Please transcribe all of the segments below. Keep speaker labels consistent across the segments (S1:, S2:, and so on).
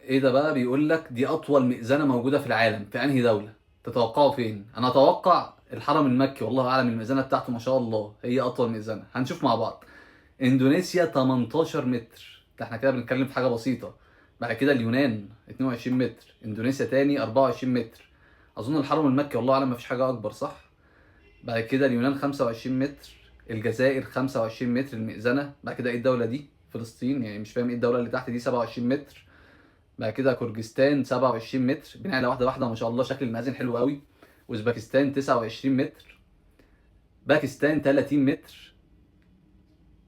S1: ايه ده بقى؟ بيقول لك دي اطول مئذنه موجودة في العالم، في انهي دولة؟ تتوقعوا فين؟ انا اتوقع الحرم المكي، والله اعلم. المئذنه بتاعته ما شاء الله هي اطول مئذنه، هنشوف مع بعض. اندونيسيا 18 متر، ده احنا كده بنتكلم في حاجة بسيطة. بعد كده اليونان 22 متر، اندونيسيا تاني 24 متر. اظن الحرم المكي والله اعلم، مفيش حاجة اكبر صح؟ بعد كده اليونان 25 متر، الجزائر 25 متر المئذنه. بعد كده ايه الدولة دي؟ فلسطين، يعني مش فاهم ايه الدولة اللي تحت دي، 27 متر. بعد كده كرجستان 27 متر. بنعلى واحدة واحدة، ما شاء الله شكل المآذن حلو قوي. اوزبكستان 29 متر، باكستان 30 متر،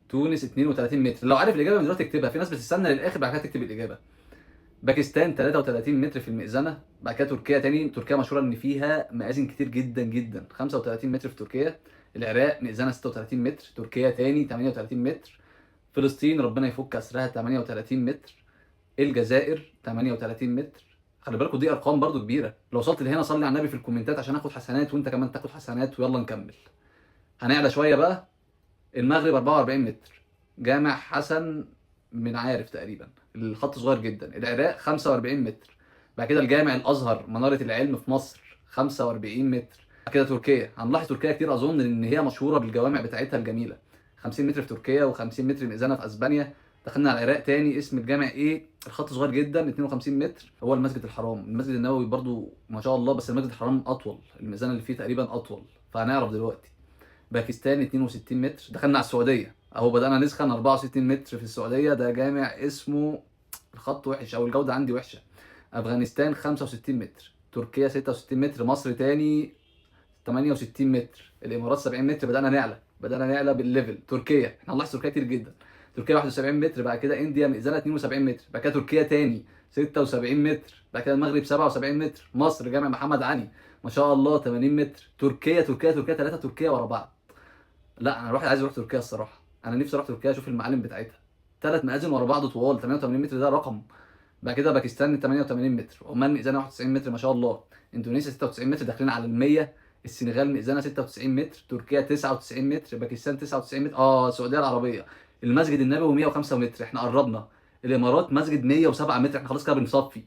S1: تونس 32 متر. لو عارف الاجابة من دلوقتي اكتبها، في ناس بتستنى للاخر بعد كده تكتب الاجابة. باكستان 33 متر في المئذنه. بعد كده تركيا تاني، تركيا مشهورة ان فيها مآذن كتير جدا جدا، 35 متر في تركيا. العراق مئذنه 36 متر، تركيا تاني 38 متر، فلسطين ربنا يفك اسرها 38 متر، الجزائر 38 متر. خلي بالكم دي ارقام برضو كبيرة. لو وصلت لهنا صلي على النبي في الكومنتات عشان اخد حسنات وانت كمان تاخد حسنات. ويلا نكمل، هنعلى شوية بقى. المغرب 44 متر، جامع حسن من عارف تقريبا، الخط صغير جدا. العراق 45 متر. بعد كده الجامع الازهر منارة العلم في مصر 45 متر. بعد كده تركيا، هنلاحظ تركيا كتير اظن ان هي مشهورة بالجوامع بتاعتها الجميلة، 50 متر في تركيا و50 متر مئذنه في اسبانيا. دخلنا على العراق تاني، اسم الجامع ايه؟ الخط صغير جدا، 52 متر. هو المسجد الحرام، المسجد النبوي برضو ما شاء الله، بس المسجد الحرام اطول، المئذنه اللي فيه تقريبا اطول، فهنعرف دلوقتي. باكستان 62 متر. دخلنا على السعودية اهو، بدانا نسخن، 64 متر في السعودية. ده جامع اسمه، الخط وحش او الجودة عندي وحشة. افغانستان 65 متر، تركيا 66 متر، مصر تاني 68 متر، الامارات 70 متر. بدانا نعلى، بدانا نعلى بال level. تركيا احنا هنلاحظ تركيا كتير جدا، تركيا 71 متر. بعد كده India مئذنه 72 متر، بعد كده تركيا تاني 76 متر، بعد كده المغرب 77 متر، مصر جامع محمد علي ما شاء الله 80 متر، تركيا تركيا تركيا، 3 تركيا ورا بعض. لا انا الواحد عايز يروح تركيا الصراحة، انا نفسي اروح تركيا اشوف المعالم بتاعتها. 3 مآذن ورا بعض طوال 88 متر، ده رقم. بعد كده باكستان 88 متر، عمان مئذنه 91 متر ما شاء الله، اندونيسيا 96 متر داخلين على ال 100، السنغال مئذنه 96 متر، تركيا 99 متر، باكستان 99 متر، السعودية العربية المسجد النبوي 105 متر، احنا قربنا. الامارات مسجد 107 متر، احنا خلاص كده بنصفي.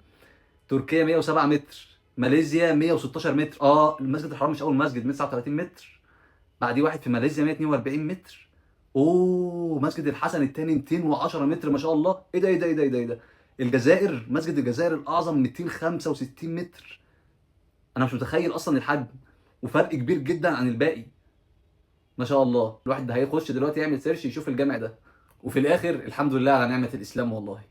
S1: تركيا 107 متر، ماليزيا 116 متر، المسجد الحرام مش اول مسجد، 139 متر. بعديه واحد في ماليزيا 142 متر. اوه مسجد الحسن الثاني 210 متر ما شاء الله. ايه ده ايه ده ايه ده ايه ده, إيه ده؟ الجزائر مسجد الجزائر الاعظم 265 متر. انا مش متخيل اصلا الحجم، وفرق كبير جدا عن الباقي ما شاء الله. الواحد ده هيخش دلوقتي يعمل search يشوف الجامع ده. وفي الاخر الحمد لله على نعمة الاسلام والله.